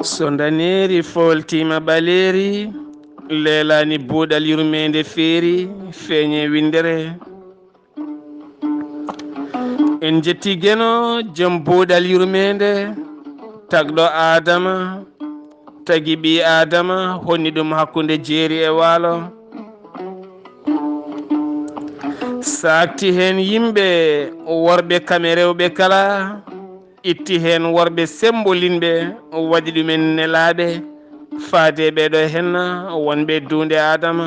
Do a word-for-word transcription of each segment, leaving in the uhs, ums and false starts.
So ndaneeri fooltiima ɓaleeri, leelaani buuɗal yurmeende feeri, feeñe winndere. En njetti Geno, jom buuɗal yurmeende, tagɗo Aadama, tagi ɓii Aadama, honni ɗum hakkunde jeeri e waalo. Saakti heen yimɓe, worɓe kam e rewɓe kala, itti heen worɓe semmbolinɓe, waɗi ɗumen nelaaɓe, faade ɓeeɗo henna wonɓe duunde Aadama.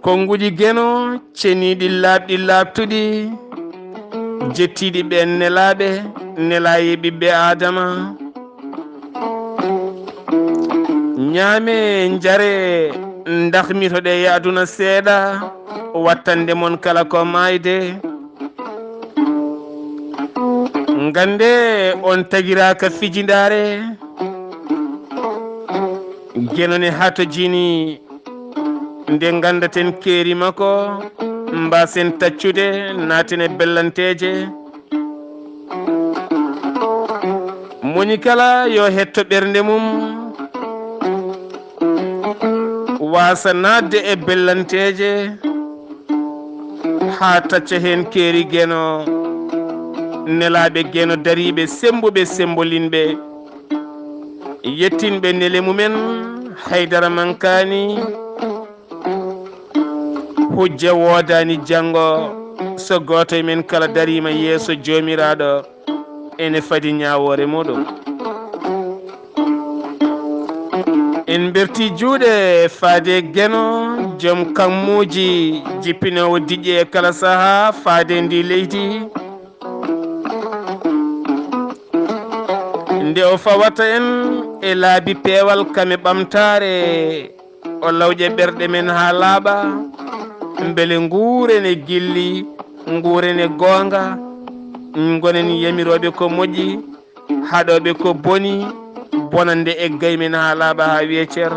Konnguɗi Geno ceniiɗi laaɓɗi laaɓtuɗi, jettiiɗi ɓeen nelaaɓe, nelaaye ɓiɓɓe Aadama. Ñaame, njare, ndahmitoɗe e aduna seeɗa, wattande mon kala ko maayde. Ngannde on tagiraaka fijindaare, Geno ne hatojini nde nganndaten keeri makko, mbaasen taccude, naaten e bellanteeje. Moni kala yo hetto ɓernde mum, waasa naatde e bellanteeje, haa tacca heen keeri Geno, nelaaɓe Geno dariiɓe, semmbuɓe, semmbolinɓe, yettinɓe nele mumen, haydara mankaani, hujja woodaani janngo, so gooto e men kala dariima yeeso Joomiraaɗo, ene fadi ñaawoore muɗum. En mberti juuɗe faade Geno, jom kammuuji, jippinoowo diƴƴe e kala sahaa faade ndi leydi. Nde o fawata en e laabi peewal kam e ɓamtaare, o lawƴa ɓerɗe men haa laaɓa, mbele nguuren e gilli, nguuren e goonga, ngonen yamirooɓe ko moƴƴi, haɗooɓe ko boni, bonannde egga e men haa laaɓa haa wiye cer.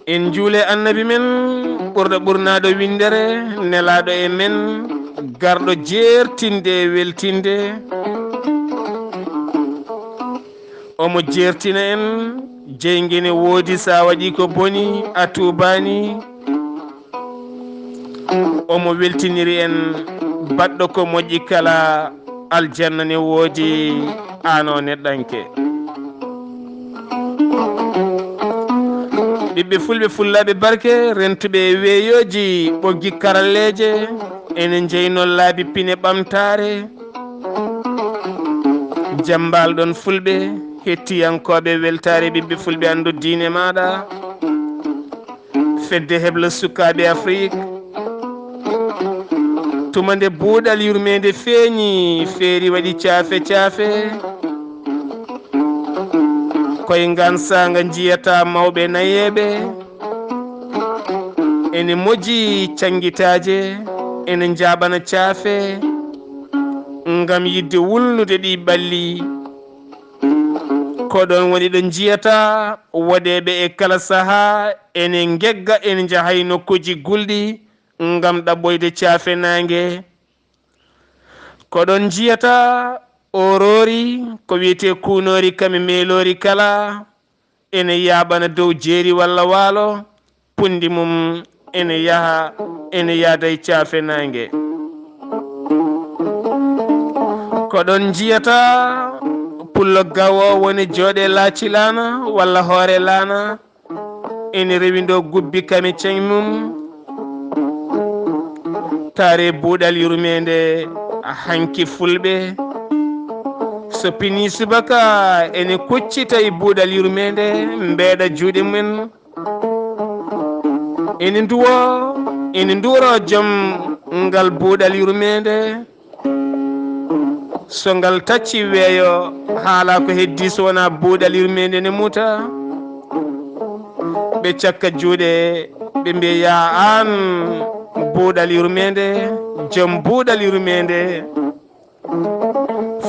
En njuule Annabi men, ɓurɗo ɓurnaaɗo winndere, nelaaɗo e men, garɗo jeertinde e weltinde. Omo jeertina en, jeyge ne woodi, so a waɗii ko boni, a tuubaani. Omo weltiniri en, baɗɗo ko moƴƴi kala, aljanna ne woodi, aan o neɗɗanke. Ɓiɓɓe fulɓe, fullaaɓe barke, rentuɓe e weeyooji ɓoggi karalleeje, ene njeyno laabi pine ɓamtaare. Jam mbaal-ɗon fulɓe, hettiyankooɓe weltaare ɓiɓɓe fulɓe, anndu diine maaɗa. Fedde heblo sukaaɓe Afrik. Tuma nde buuɗal yurmeende feeñi, feeri waɗi caafe caafe. Koye ngaan saanga njiyata mawɓe nayeeɓe ene moji canngitaaje, ene njaaɓana caafe, ngam yiɗde wulnude ɗi ɓalli. Ko ɗoon woni ɗo njiyata woɗeeɓe e kala sahaa ene ngegga, ene njaha e nokkuuji gulɗi ngam ɗaɓɓoyde caafe naange. Ko ɗoon njiyata ooroori, ko wiyetee kuunoori kam e meeloori kala, ene yaaɓana dow jeeri walla waalo, punndi mum ene yaha, ene yahda e caafe naange. Ko ɗoon njiyata pullo gawo woni jooɗe laaci laana walla hoore laana, ene rewindoo gubbi kam e ceŋ mum. Taare buuɗal yurmeende hanki fulɓe. So pinii subaka, ene kuccita e buuɗal yurmeende, mbeeɗa juuɗe mum. Ene nduwo, ene nduworo jom ngal buuɗal yurmeende. So ngal tacci weeyo, haala ko heddii so wonaa buuɗal yurmeende ne muta. Ɓe cakka juuɗe, ɓe mbiya, "Yaa aan buuɗal yurmeende, jom buuɗal yurmeende."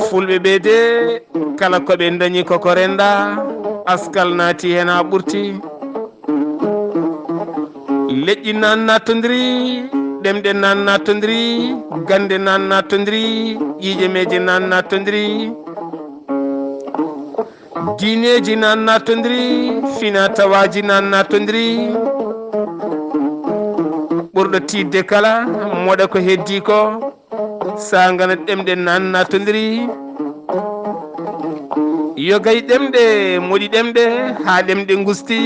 Fulɓe ɓe de, kala ko ɓe dañi koko rennda, askal naati heen haa ɓurti. Leƴƴi naan naatondiri, ɗemɗe naan naatondiri, gannde naan naatondiri, ƴiiƴe meeje naan naatondiri. Diineeji naan naatondiri, fina tawaaji naan naatondiri. Ɓurɗo tiiɗde kala, moɗa ko heddii ko, saangana ɗemɗe naan naatondiri. Yogay ɗemɗe, moɗi ɗemɗe, haa ɗemɗe ngusti.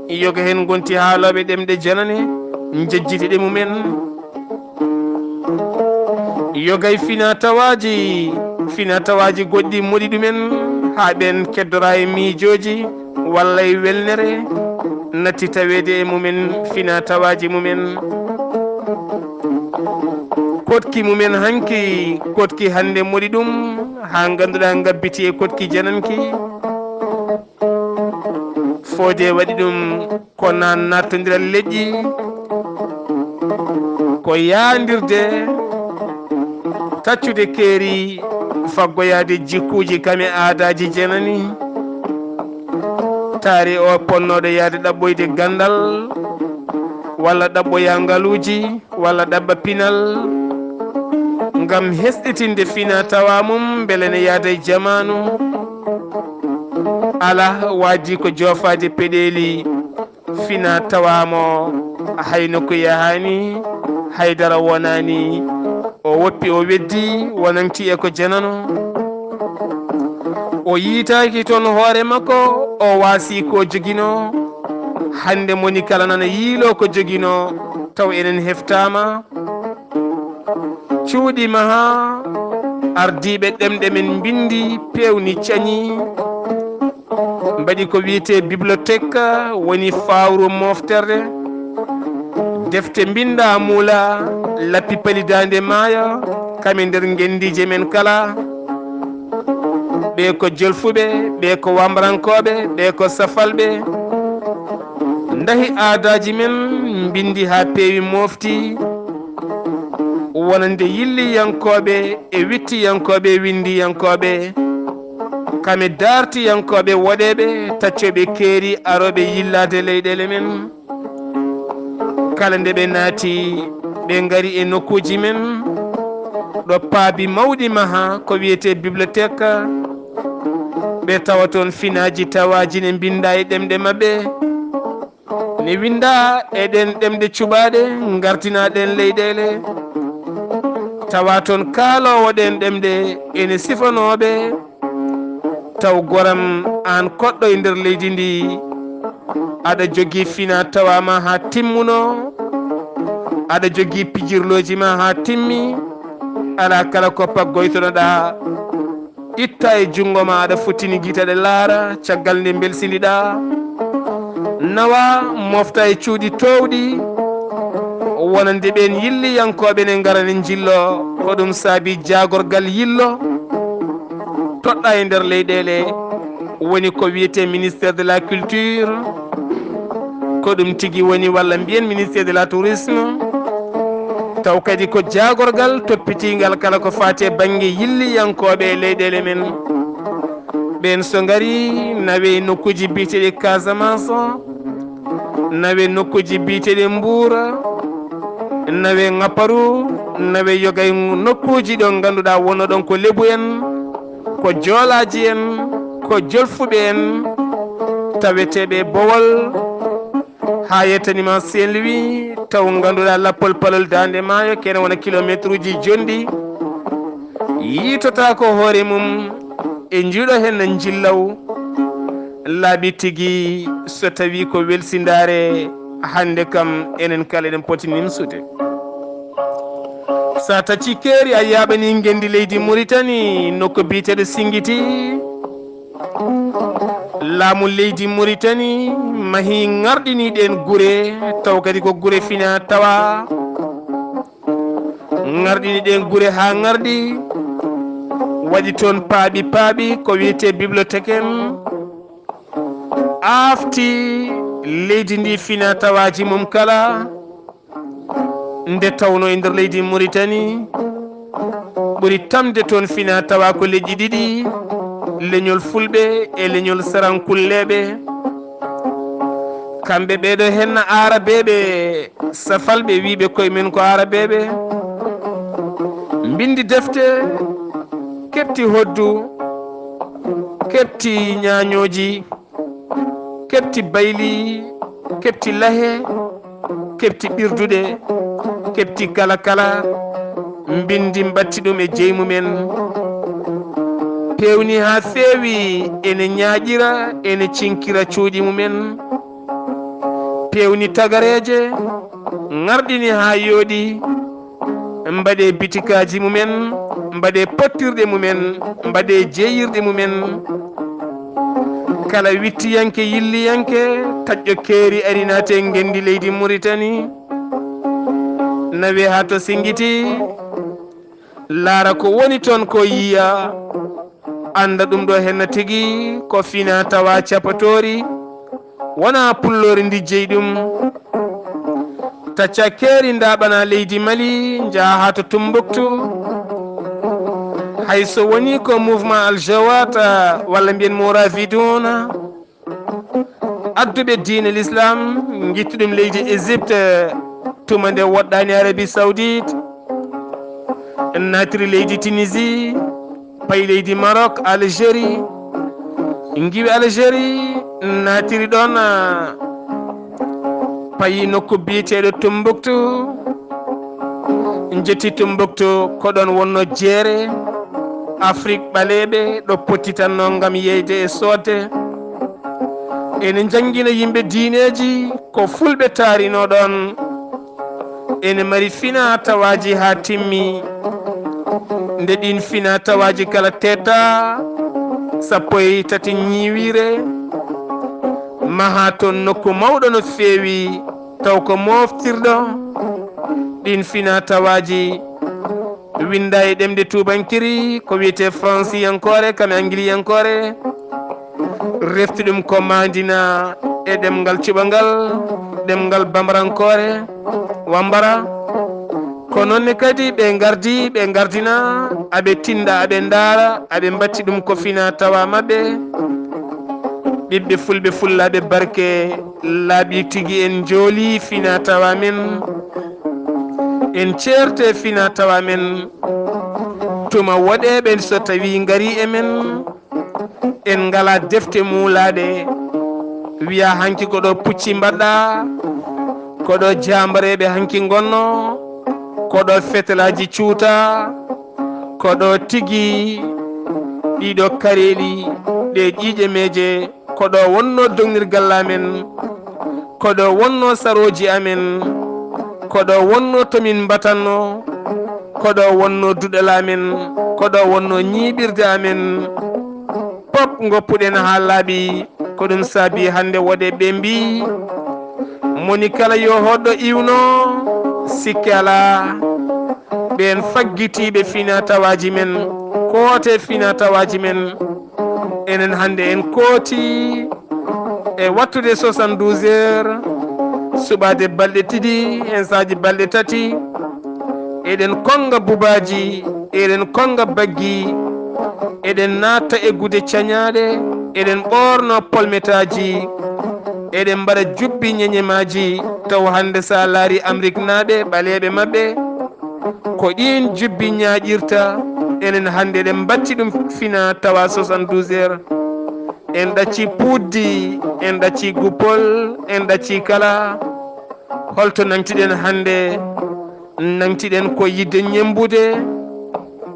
Yoga heen ngonti haalooɓe ɗemɗe janane, njejjiti ɗe mumen. Yogay fina tawaaji, fina tawaaji goɗɗi moɗi ɗumen, haa ɓeen keddora e miijooji walla e welnere, natti taweede e mumen fina tawaaji mumen. Koɗki mumen hanki, koɗki hannde moɗi ɗum, haa ngannduɗaa ngabbiti e koɗki jananki. Foode waɗi ɗum ko naan naattondiral leƴƴi, ko yaandirde, taccude keeri, faggoyaade jikkuuji kam e aadaaji janani. Taari o ponnooɗo yaade ɗaɓɓoyde ganndal walla ɗaɓɓoya ngaluuji walla ɗaɓɓa pinal ngam hesɗitinde fina tawa mum mbele ne yaada e jamaanu. Alaa waajii ko joofaade peɗeeli fina tawa mo hay nokku yahaani, haydara wonaani. O woppi, o weddi, wonanti e ko janano. O yiitaaki toon hoore makko, o waasi ko joginoo. Hannde moni kala nana yiiloo ko joginoo, taw enen heftaama. Cuuɗi maha, ardiiɓe ɗemɗe men mbinndi, peewni, cañi, mbaɗi ko wiyetee bibliothèque, woni fawru moftorde. Defte mbinnda, muula, lappi pali daande maayo, kam e nder ngenndiije men kala. Ɓe ko jolfuɓe, ɓe ko wamrankooɓe, ɓe ko safalɓe. Ndahi aadaaji men, mbinndi haa peewi, mofti, wonande yilliyankooɓe e wittiyankooɓe e winndiyankooɓe, kam e daartiyankooɓe woɗeeɓe, taccooɓe keeri, arooɓe yillaade leyɗeele men. Kala nde ɓe naati, ɓe ngari e nokkuuji men, ɗo paabi mawɗi maha, ko wiyetee bibliothèque, ɓe tawa toon finaaji tawaaji ne mbinnda e ɗemɗe maɓɓe, ne winnda e ɗeen ɗemɗe cuɓaaɗe, ngartina ɗeen leyɗeele. Tawa toon kaaloowo ɗeen ɗemɗe ene sifanooɓe, taw goram aan koɗɗo e nder leydi ndi, aɗa jogii fina tawa ma haa timmuno, aɗa jogii pijirlooji ma haa timmi, alaa kala ko paggoytonoɗaa, itta e junngo ma, aɗa fottini gite ɗe laara, caggal nde mbelsindiɗaa, nawa, mofta e cuuɗi toowɗi, wonande ɓeen yilliyankooɓe ne ngara ne njillo, ko ɗum saabi jaagorgal yillo, toɗɗa e nder leyɗeele, woni ko wiyetee ministère de la culture, ko ɗum tigi woni, walla mbiyen ministère de la tourisme, taw kadi ko jaagorgal toppitiingal kala ko faati e bannge yilliyankooɓe e leyɗeele men. Ɓeen so ngari, nawe nokkuuji biyeteeɗi Casamance, nawe nokkuuji biyeteeɗi Mbuur, nawe Ŋapparu, nawe yoga e nokkuuji ɗo ngannduɗaa wonno ɗon ko lebu en, ko joolaaji en, ko jolfuɓe en, taweteeɓe Bowol, haa yettanima Saint-Louis, taw ngannduɗaa lappol palol daande maayo, kene wona kilometre uji jonɗi, yiitotaako hoore mum e njiiɗo heen no njillaw, laaɓi tigi so tawi ko welsindaare hannde kam enen kala eɗen poti nimsude. Sa tacci keeri a yaaɓani ngenndi leydi Muritani nokku biyeteeɗo Singiti. Laamu leydi Muritani mahi ŋarɗini ɗeen gure, taw kadi ko gure fina tawa. Ŋarɗini ɗeen gure haa ŋarɗi, waɗi toon paaɓi paaɓi ko wiyetee bibliothèque en. Aafti leydi ndi fina tawaaji mum kala, nde tawno e nder leydi Muritani, Ɓuri tamde toon fina tawa ko leƴƴi ɗiɗi, leñol Fulɓe e leñol Sarankulleeɓe. Kamɓe ɓeeɗo henna Aarabeeɓe, safalɓe wiiɓe koye men ko Aarabeeɓe, mbindi defte, keɓti hoddu, keɓti ñaañooji, keɓti bayli, keɓti lahe, keɓti ɓirduɗe, keɓti kala kala, mbindi mbatti ɗum e jeyi mumen. Pewni haa feewi, ene ñaaƴira, ene cinkira cuuɗi mumen. Pewni tagareeje, ŋarɗini haa yooɗi, mbaɗe bitikaaji mumen, mbaɗe pottirɗe mumen, mbaɗe jeeyirɗe mumen. Kala wittiyanke, yilliyanke, taƴƴo keeri ari naate ngenndi leydi Muritani, nawe haa to Singiti, laara ko woni toon ko yiya, annda ɗum ɗo henna tigi ko fina tawa capatoori, wona pulloori ndi jeyi ɗum. Tacca keeri ndaɓana leydi Mali, njaha haa to Tumbuktu. Hay so woni ko mouvement Al Jawat, ah, walla mbiyen Mouraviduna, adduɓe diine l'islam, ngittu ɗum leydi Égypte, tuma nde woɗɗani Arabie Saoudite, naatiri leydi Tunisie, payi leydi Maroc, Algérie, ngiwi Algérie, naatiri ɗon, ah, payi nokku biyeteeɗo Tumbuktu, njetti Tumbuktu, ko ɗon wonno jeere Afrik ɓaleeɓe, ɗo pottitanno ngam yeyde e soodde. Ene njanngina yimɓe diineeji, ko fulɓe taarino ɗon. Ene mari fina tawaaji haa timmi. Nde ɗiin fina tawaaji kala teeta, sappo e tati ñiiwiire, maha toon nokku mawɗo no feewi, taw ko moftirɗo ɗiin fina tawaaji, winnda e ɗemɗe tuubankiri, ko wiyetee fransiyankoore, kam e anngiliyankoore, refti ɗum ko maandina e ɗemngal cuɓangal, ɗemngal bambarankoore, wambara. Ko noon ne kadi ɓe ngardi, ɓe ngardina, aɓe tinda, aɓe ndaara, aɓe mbatti ɗum ko fina tawa maɓɓe. Ɓiɓɓe fulɓe fullaaɓe barke, laaɓi tigi en njooli fina tawa men. En ceerte fina tawa men. Tuma woɗeeɓe so tawi ngari e men, en ngala defte muulaaɗe. Wiya hanki ko ɗo pucci mbaɗɗa, ko ɗo jambareeɓe hanki ngonno, ko ɗo fetelaaji cuuta, ko ɗo tigi ɗiɗo kareeli ɗe ƴiiƴe meeje, ko ɗo wonno dognirgal amen, ko ɗo wonno sarooji amen, ko ɗo wonno to min mbatanno, ko ɗo wonno duɗal amen, ko ɗo wonno ñiiɓirde amen. Pop ngoppuɗen haa laaɓi, ko ɗum saabi hannde woɗeeɓe mbi, moni kala yo hoɗɗo iwno, sikke alaa. Ɓeen faggitiiɓe fina tawaaji men, koote fina tawaaji men, enen hannde en kooti e wattude soixante-douze heures, suɓaade balɗe ɗiɗi, hensaaji balɗe tati, eɗen konnga bubaaji, eɗen konnga baggi, eɗen naatta e gude cañaaɗe, eɗen ɓoorno polmetaaji, eɗen mbaɗa jubbi ñeñemaaji, taw hannde so a laari Amriknaaɓe, ɓaleeɓe maɓɓe, ko ɗiin jubbi ñaaƴirta, enen hannde eɗen mbatti ɗum fina tawa soixante-douze heures. En ɗacci puuddi, en ɗacci guppol, en ɗacci kala. Holto nangtiɗen hannde? Nangtiɗen ko yiɗde ñemmbude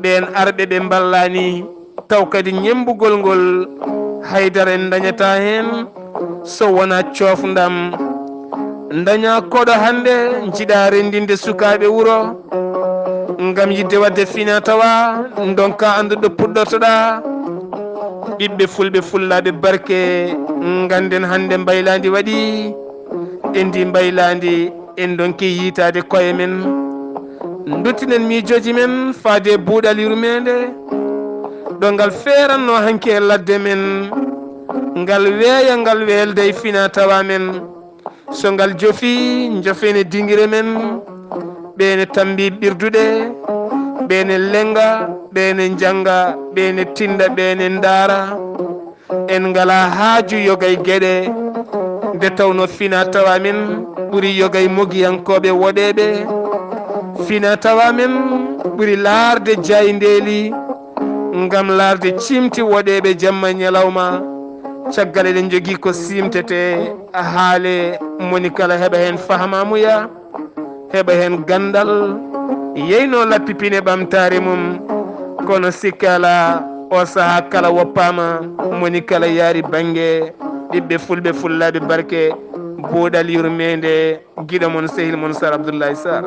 ɓeen arɓe ɓe mballaani, taw kadi ñemmbugol ngol haydara en ndañataa heen so wonaa coofndam. Ndañaa koɗo hannde njiɗaa renndinde sukaaɓe wuro ngam yiɗde waɗde fina tawa, ndonka anndude ɗo puɗɗortoɗaa. Ɓiɓɓe fulɓe fullaaɓe barke, ngannden hannde mbaylaandi waɗi, e ndi mbaylaandi en ndonki yiitaade koye men. Nduttinen miijooji men faade e buuɗal yurmeende, ɗo ngal feeranno hanki e ladde men, ngal weeya, ngal weelde e fina tawa men. So ngal jofi, njofene dingire men, ɓe ne tambi ɓirduɗe, ɓe ne lennga, ɓe ne njannga, ɓe ne tinnda, ɓe ne ndaara. En ngalaa haaju yogay geɗe, nde tawnoo finaa-tawaa men ɓuri yogay mogiyankooɓe woɗeeɓe. Finaa-tawaa men ɓuri laarde jaayndeeli, ngam laarde ciimti woɗeeɓe jamma ñalawma. Caggal eɗen njogii ko siimtetee, haale moni kala heɓa heen fahamaamuya, heɓa heen ganndal, yeynoo lappi pine ɓamtaare mum. Kono sikka alaa, oo sahaa kala woppaama, moni kala yaari bannge. Ɓiɓɓe fulɓe, fullaaɓe barke, buuɗal yurmeende, giɗo mon, sehil mon, Sar Abdullahi Sar.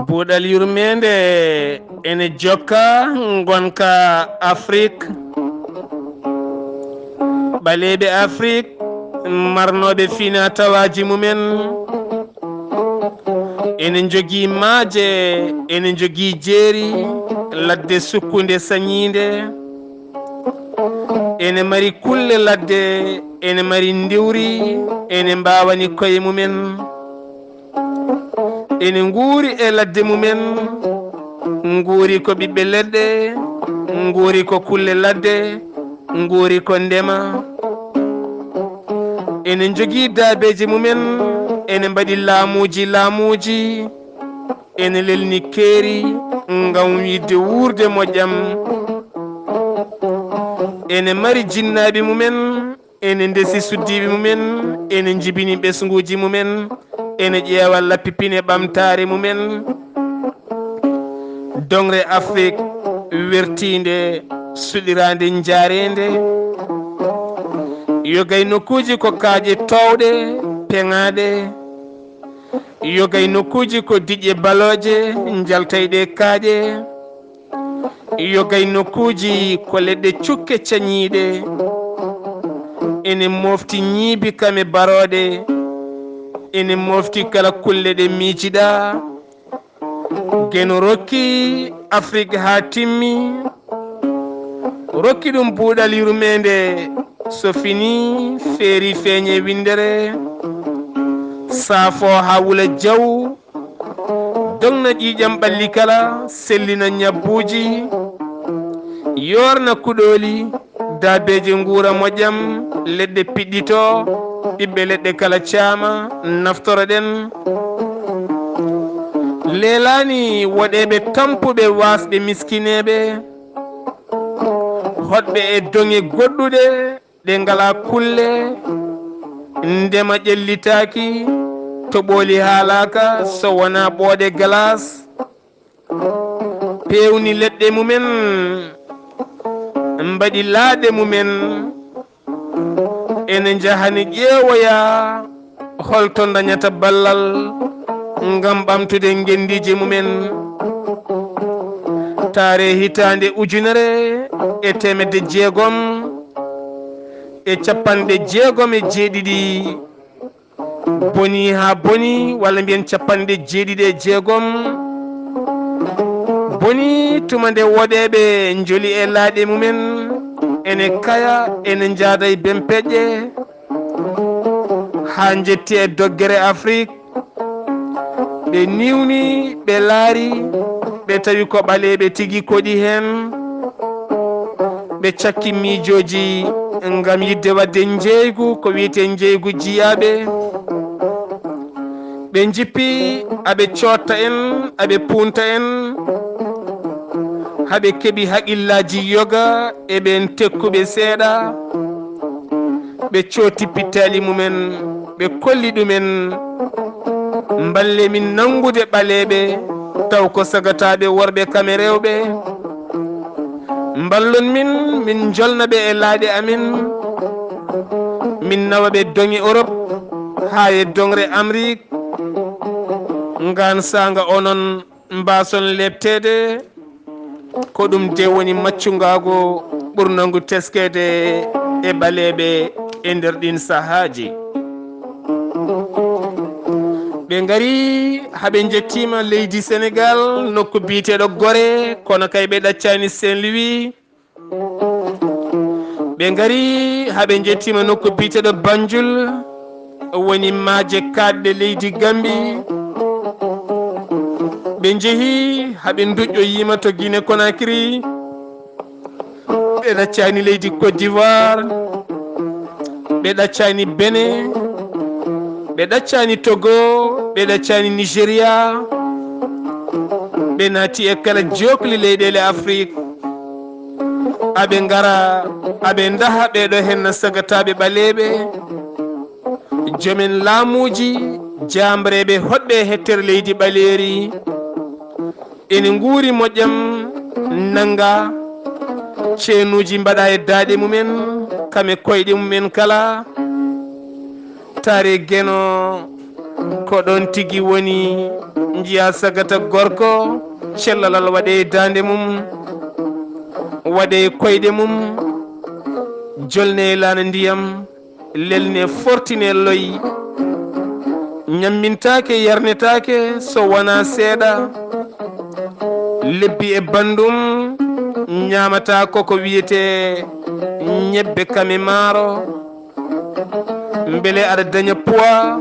Buuɗal yurmeende ene jokka ngonka Afrik, ɓaleeɓe Afrik marnooɓe finaa-tawaaji mumen. Ene njogii maaje, ene njogii jeeri, ladde sukkunde sañiinde. Ene mari kulle ladde, ene mari ndiwri, ene mbaawani koye mumen. Ene nguuri e ladde mumen, nguuri ko ɓiɓɓe leɗɗe, nguuri ko kulle ladde, nguuri ko ndema. Ene njogii daabeeji mumen, ene mbaɗi laamuuji laamuuji, ene lelni keeri ngam yiɗde wuurde moƴƴam. Ene mari jinnaaɓe mumen, ene ndesi suddiiɓe mumen, ene njibini ɓesnguuji mumen, ene ƴeewa lappi pine ɓamtaare mumen. Doŋre Afrik wertiinde, suɗiraande, njaareende, yogay nokkuuji ko kaaƴe toowɗe, peŋaaɗe, yogay nokkuuji ko diƴƴe balooje, njaltayɗe kaaƴe. Yogay nokkuuji ko leɗɗe cukke cañiiɗe. Ene mofti ñiibi kame barooɗe. Ene mofti kala kulle ɗe miijiɗaa. Geno rokki Afrik haa timmi. Rokki ɗum buuɗal yurmeende. So fini, feeri feeñe winndere. Saafo haa wula jaw. Dogna ƴiiƴam ɓalli kala, sellina ñabbuuji, yoorna kuɗooli, daabeeje nguura moƴƴam, leɗɗe piɗɗito, ɓiɓɓe leɗɗe kala caama, naftoroɗen. Leelaani woɗeeɓe tampuɓe waasɓe miskineeɓe, hoɗɓe e doŋe goɗɗuɗe, ɗe ngalaa kulle, ndema ƴellitaaki, toɓooli haalaaka so wonaa ɓooɗe galaas, peewni leɗɗe mumen, mbaɗi laaɗe mumen, ene njahani ƴeewoya hol to ndañata ballal ngam ɓamtude ngenndiije mumen. Taare hitaande ujunere e teemedde jeegom e capanɗe jeegom e jeeɗiɗi, boni haa boni, walla mbiyen capanɗe jeeɗiɗi e jeegom, boni tuma nde woɗeeɓe njoli e laaɗe mumen, ene kaya, ene njaada e bempeƴƴe, haa njetti e doggere Afrik. Ɓe niwni, ɓe laari, ɓe tawi ko ɓaleeɓe tigi koɗi heen. Ɓe cakki miijooji ngam yiɗde waɗde njeeygu, ko wiyetee njeeygu jiyaaɓe. Ɓe njippi, aɓe cootta en, aɓe puunta en, haa ɓe keɓi haqillaaji yoga e ɓeen tekkuɓe seeɗa. Ɓe cooti pittaali mumen, ɓe kolli ɗumen, "Mballe min nanngude ɓaleeɓe, taw ko sagataaɓe worɓe kam e rewɓe. Mballon min, min njolna ɓe e laaɗe amin, min nawa ɓe doŋe Europe haa e doŋre Amrik. Ngaan saanga onon mbaason leepteede, Ko ɗum de woni maccungaagu ɓurnangu teskeede e ɓaleeɓe e nder ɗiin sahaaji. Ɓe ngari haa ɓe njettiima leydi Senegaal, nokku biyeteeɗo Gore, kono kay ɓe ɗaccaani Saint-Louis. Ɓe ngari haa ɓe njettiima nokku biyeteeɗo Banjul, woni maaje kaaɗɗe leydi Gambi. Ɓe njehi haa ɓe nduƴƴoyiima to Guinée Conakry. Ɓe ɗaccaani leydi Côte d'Ivoire, ɓe ɗaccaani Benin, ɓe ɗaccaani Togo, ɓe ɗaccaani Nigeria. Ɓe naati e kala jookli leyɗeele Afrik. Aɓe ngara, aɓe ndaha ɓeeɗo henna sagataaɓe ɓaleeɓe, joomen laamuuji, jaambareeɓe hoɗɓe e hettere leydi ɓaleeri. Ene nguuri moƴƴam, nannga, ceenuuji mbaɗa e daaɗe mumen, kame koyɗe mumen kala. Taari Geno, ko ɗoon tigi woni, njiya sagata gorko, cellalal waɗe e daande mum, waɗe e koyɗe mum, jolne e laana ndiyam, lelne, fortine, loy. Ñammintaake, yarnetaake so wonaa seeɗa. Lebbi e banndum ñaamata ko ko wiyetee ñebbe kame maaro. Mbele aɗa daña poids,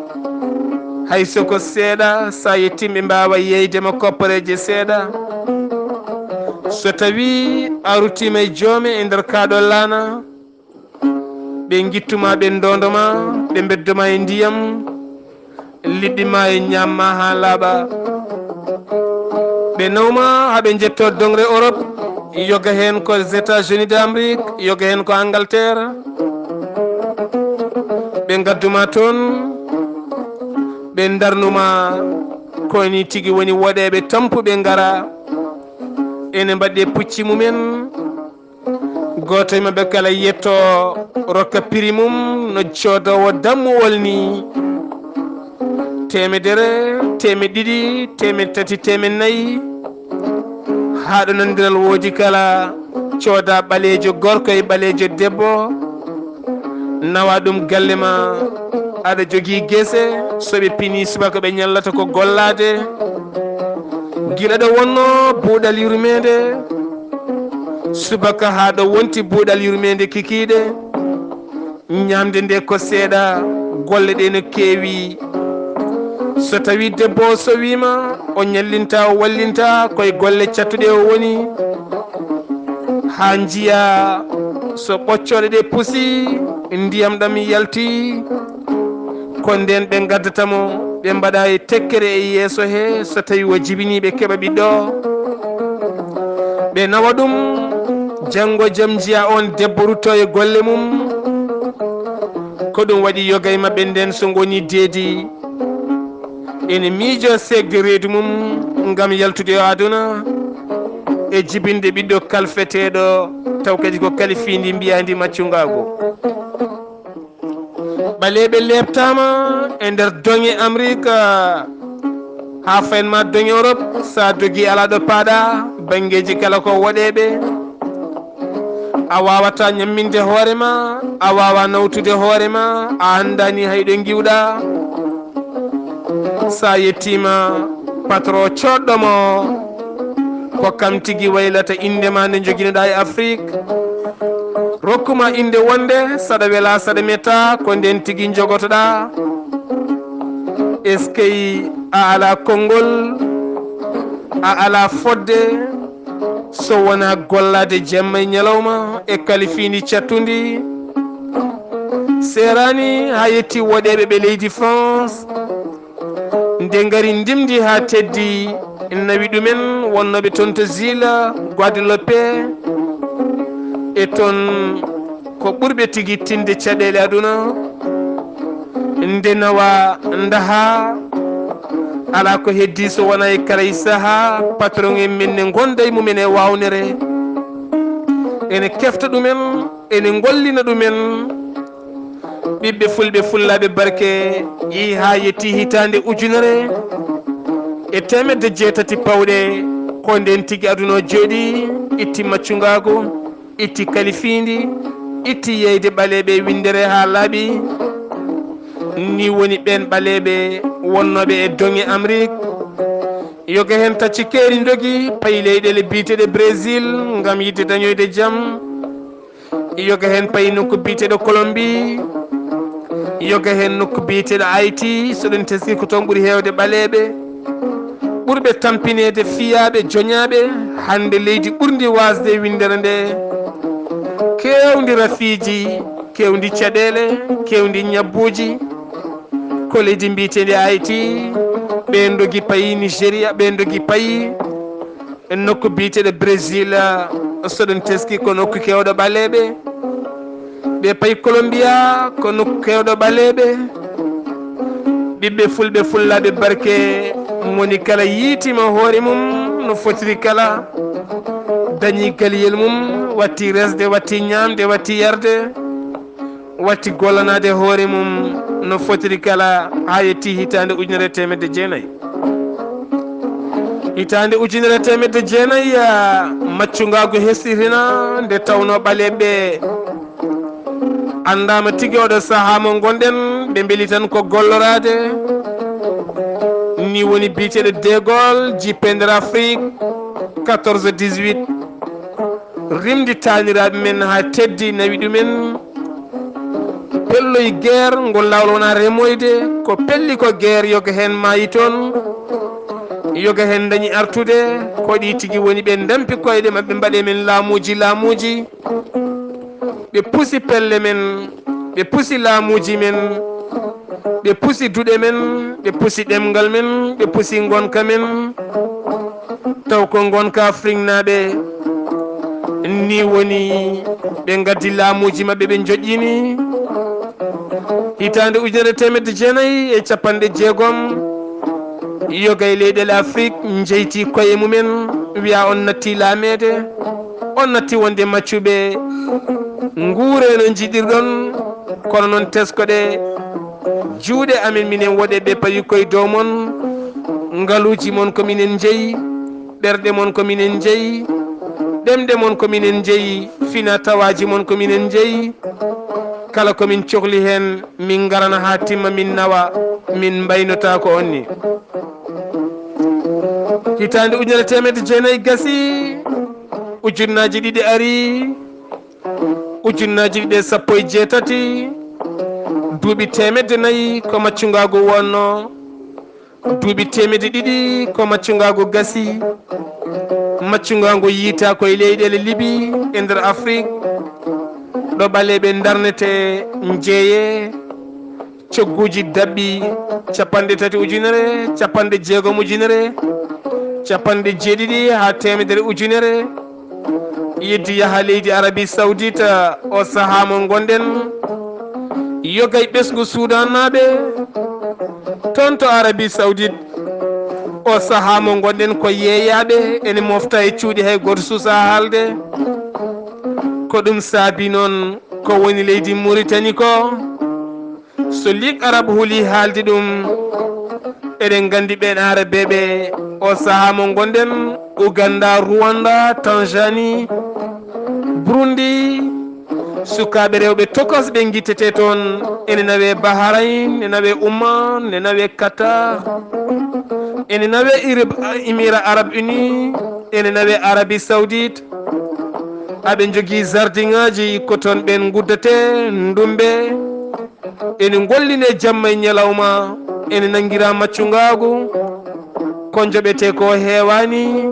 hay so ko seeɗa, so a yettiima ɓe mbaawa yeeyde ma koppareeje seeɗa. So tawii a ruttiima e joome e nder kaaɗo laana, ɓe ngittu ma, ɓe ndoondo ma, ɓe mbeddo ma e ndiyam, liɓɓi ma e ñaam ma haa laaɓa. Ɓe naw ma haa ɓe njetto doŋre Europe, yoga heen ko États-Unis d'Amérique, yoga heen ko Angleterre. Ɓe ngaddu ma toon, ɓe ndarnu ma, ko ni tigi woni woɗeeɓe tampuɓe ngara, ene mbaɗi e pucci mumen. Gooto e maɓɓe kala yetto rokka prix mum no coodoowo dammuwol ni. Teemedere, teemeɗe ɗiɗi, teemeɗe tati, teemeɗe nayi. Haa ɗo nanondiral woodi kala, cooda ɓaleejo gorko e ɓaleejo debbo. Nawa ɗum galle ma, aɗa jogii gese, so ɓe pini subaka ɓe ñallata ko gollaade. Gila ɗo wonno buuɗal yurmeende, subaka haa ɗo wonti buuɗal yurmeende kikiiɗe. Ñaamde nde ko seeɗa, golle ɗe no keewi. So tawi debbo o sowiima, o ñallinta, o wallinta, koye golle cattuɗe o woni. Haa njiya so ɓoccooɗe ɗe pusi, ndiyam ɗam yalti. Ko ndeen ɓe ngaddata mo, ɓe mbaɗa e tekkere e yeeso he, so tawi o jibinii ɓe keɓa ɓiɗɗo. Ɓe nawa ɗum, janngo jam njiya oon debbo rutto e golle mum. Ko ɗum waɗi yoga e maɓɓe ndeen so ngoni deedi, ene miijo seekde reedu mum ngam yaltude e aduna e jibinde ɓiɗɗo kalfeteeɗo, taw kadi ko kalifiindi mbiyaandi maccungaagu. Ɓaleeɓe leeptaama e nder doŋe Amrik, haa fayin ma doŋe Europe, so a dogii alaa ɗo paaɗa, banngeeji kala ko woɗeeɓe. A waawataa ñamminde hoore ma, a waawaa nawtude hoore ma, a anndaani hay ɗo ngiwɗaa. So a yettiima patron coodɗo mo, ko kam tigi waylata innde ma nde njoginoɗaa e Afrik. Rokku ma innde wonde saɗa wela, saɗa metta, ko ndeen tigi njogotoɗaa. Eskey, a alaa konngol, a alaa fodde, so wonaa gollaade jemma e ñalawma e kalifiindi cattundi. Seeraani haa yetti woɗeeɓe ɓe leydi France. Nde ngari ndimndi haa teddi, nawi ɗumen wonnooɓe toon to Zila, Guadeloupe, e toon ko ɓurɓe tigi tinde caɗeele aduna. Nde nawa ndaha, alaa ko heddi so wonaa e kala e sahaa, patron en men ne ngonda e mumen e waawnere. Ene kefta ɗumen, ene ngollina ɗumen. Ɓiɓɓe fulɓe fullaaɓe barke yehi haa yetti hitaande ujunere e teemedde jeetati pawɗe, ko ndeen tigi aduna o jooɗi. itti maccungaagu, itti kalifiindi, itti yeyde ɓaleeɓe e winndere haa laaɓi. Ni woni ɓeen ɓaleeɓe wonnooɓe e doŋe Amrik. Yoga heen tacci keeri ndogi, payi leyɗeele biyeteeɗe Brésil ngam yiɗde dañoyde jam. Yoga heen payi nokku biyeteeɗo Colombie. Yoga heen nokku biyeteeɗo Haïti, so ɗen teskii ko toon ɓuri heewde ɓaleeɓe. Ɓurɓe tampineede fiyaaɓe, joñaaɓe, hannde leydi ɓurndi waasde e winndere nde. Keewndi rafiiji, keewndi caɗeele, keewndi ñabbuuji. Ko leydi mbiyeteendi Haïti, ɓe ndogi payi Nigéria, ɓe ndogi payi e nokku biyeteeɗo Brésil, so ɗen teskii ko nokku keewɗo ɓaleeɓe. Ɓe payi Colombia ko nokku keewɗo ɓaleeɓe. Ɓiɓɓe fulɓe, fullaaɓe barke, moni kala yiitiima hoore mum no fotiri kala, dañi galiyel mum, watti resde, watti ñaamde, watti yarde, watti gollanaade hoore mum no fotiri kala haa yettii hitaande ujunere e teemedde jeenayi. Hitaande ujunere e teemedde jeenayi, ah, maccungaagu hesɗitina nde tawnoo ɓaleeɓe anndaama tigi oɗo sahaa mo ngonɗen, ɓe mbeli tan ko golloraade. Ni woni biyeteeɗo De Gaulle, jippeende Afrique, quatorze dix-huit. Rimdi taaniraaɓe men haa teddi, nawi ɗumen. Pelloyi guerre, ngol laawol wonaa remoyde, ko pelli ko guerre, yoga heen maayi toon, yoga heen dañi artude, ko ɗi tigi woni ɓe ndampi koyɗe maɓɓe, mbaɗe men laamuuji, laamuuji. Ɓe pusi pelle men, ɓe pusi laamuuji men, ɓe pusi duɗe men, ɓe pusi ɗemngal men, ɓe pusi ngonka men. Taw ko ngonka Afriknaaɓe, ni woni ɓe ngaddi laamuuji maɓɓe, ɓe njoƴƴini. Hitaande ujunere teemedde jeenayi e capanɗe jeegom, yoga e leyɗeele Afrik njeyti koye mumen, wiya on natti laameede, on natti wonde maccuɓe, nguure no njiɗirɗon, kono noon teskoɗe juuɗe amen minen woɗɓe ɓe pawi koye dow mon, ngaluuji mon ko minen njeyi, ɓerɗe mon ko minen njeyi, ɗemɗe mon ko minen njeyi, fina tawaaji mon ko minen njeyi. Kala ko min cohli heen, min ngarana haa timma, min nawa, min mbaynotaako on ni. Hitaande ujunere teemedde jeenayi gasi, ujunnaaji ɗiɗi ari, ujunnaaji ɗiɗi e sappo e jeetati, duuɓi teemedde nayi ko maccungaagu wonno, duuɓi teemedde ɗiɗi ko maccungaagu gasi, maccungaagu yiytaa ko e leyɗeele Libi e nder Afrik, ɗo ɓaleeɓe ndarnetee, njeeyee, cogguuji daɓɓi capanɗe tati ujunere, capanɗe jeegom ujunere, capanɗe jeeɗiɗi haa teemedere ujunere. Yeddi yaha leydi Arabie Saoudite, o sahaa mo ngonɗen, yoga e ɓesngu Suudaannaaɓe toon to Arabie Saoudite. O sahaa mo ngonɗen ko yeeyaaɓe, ene mofta e cuuɗi, hay gooto suusaa haalde. Ko ɗum saabi noon ko woni leydi Mauritanie ko, so Ligue Arabe huli haalde ɗum, eɗen nganndi ɓeen Arabeeɓe, o sahaa mo ngonɗen, Ouganda, Rwanda, Tanzanie, Burundi, sukaaɓe rewɓe tokosɓe ngittetee toon, ene nawee Bahrain, ene nawee Oman, ene nawee Qatar, ene nawee Irib-, Émirats Arabes Unis, ene nawee Arabie Saoudite. Aɓe njogii jardinŋaaji, ko toon ɓeen nguddatee, ndummbe. Ene ngollinee jamma e ñalawma, ene nanngiraa maccungaagu. Ko njoɓetee ko heewaani,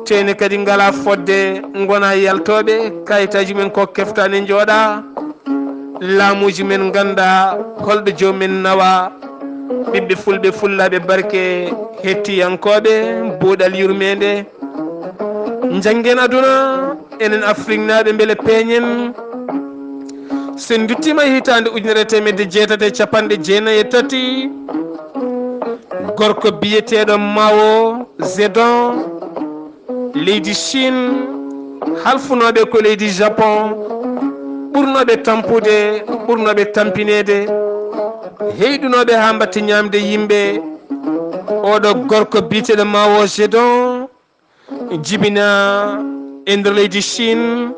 teene kadi ngalaa fodde, ngonaa yaltooɓe, kayitaaji mumen ko keftaani njooɗaa. Laamuuji men nganndaa holɗo joom men nawaa. Ɓiɓɓe fulɓe, fullaaɓe barke, hettiyankooɓe, buuɗal yurmeende. Njanngen aduna, enen Afriknaaɓe, mbele peeñen. So en nduttiima e hitaande ujunere e teemedde jeetati e capanɗe jeenayi e tati, gorko biyeteeɗo Mao Zedong, leydi Chine, halfunooɓe ko leydi Japon, ɓurnooɓe tampude, ɓurnooɓe tampineede, heyɗunooɓe haa mbaɗti ñaamde yimɓe. Oɗo gorko biyeteeɗo Mao Zedong jibinaa E nder leydi Chine,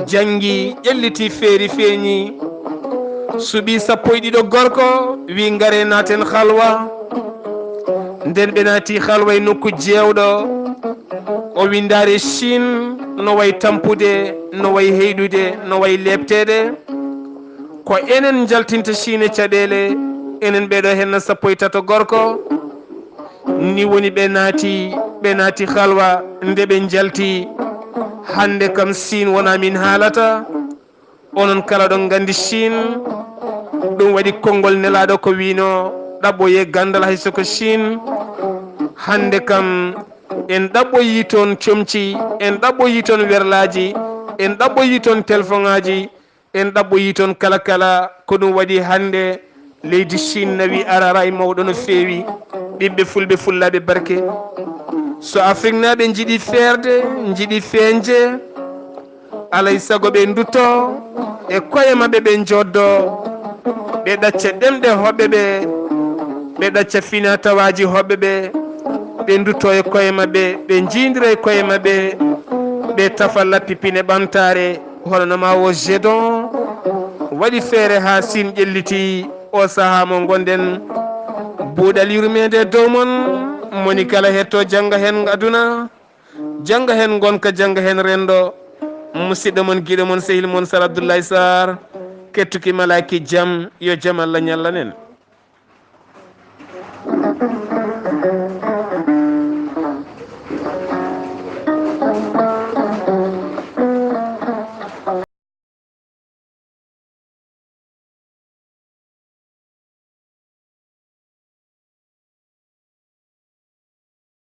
janngi, ƴelliti, feeri, feeñi. Suɓii sappo e ɗiɗo gorko, wi ngare naaten halwa. Nden ɓe naati halwa e nokku jeewɗo. O wi ndaare Chine no way tampude, no way heyɗude, no way leepteede. Ko enen njaltinta Chine e caɗeele, enen ɓeɗo henna sappo e tato gorko. Ni woni ɓe naati, ɓe naati halwa nde ɓe njalti. Hannde kam Chine wona min haalata. Onon kala ɗon nganndi Chine. Ɗum waɗi konngol nelaaɗo ko wino ɗaɓɓoye ganndal hay soko Chine. Hannde kam en ɗaɓɓoyi toon comci, en ɗaɓɓoyi toon werlaaji, en ɗaɓɓoyi toon telefoŋaaji, en ɗaɓɓoyi toon kala kala. Ko ɗum waɗi hannde leydi Chine nawi arara e mawɗo no feewi. Ɓiɓɓe fulɓe fullaaɓe barke. So Afriknaaɓe njiɗi feerde, njiɗi feeñde, alay sago ɓe ndutto e koye maɓɓe, ɓe njoddo, ɓe ɗacca ɗemɗe hoɓɓe ɓe, ɓe ɗacca finatawaaji hoɓɓe ɓe, ɓe ndutto e koye maɓɓe, ɓe njiindira e koye maɓɓe, ɓe tafa lappi pine ɓamtaare, hono no ma wo Gedon waɗi feere haa Siin ƴelliti o sahaa mo ngonɗen. Buuɗal yurmeende dow mon, moni kala hetto jannga heen aduna, jannga heen ngonka, jannga heen renndo. Musidɗo mon, giɗo mon, sehil mon Sar Abdoulaye Sarr, kettuki malaaki jam, yo jam Allah ñallanen.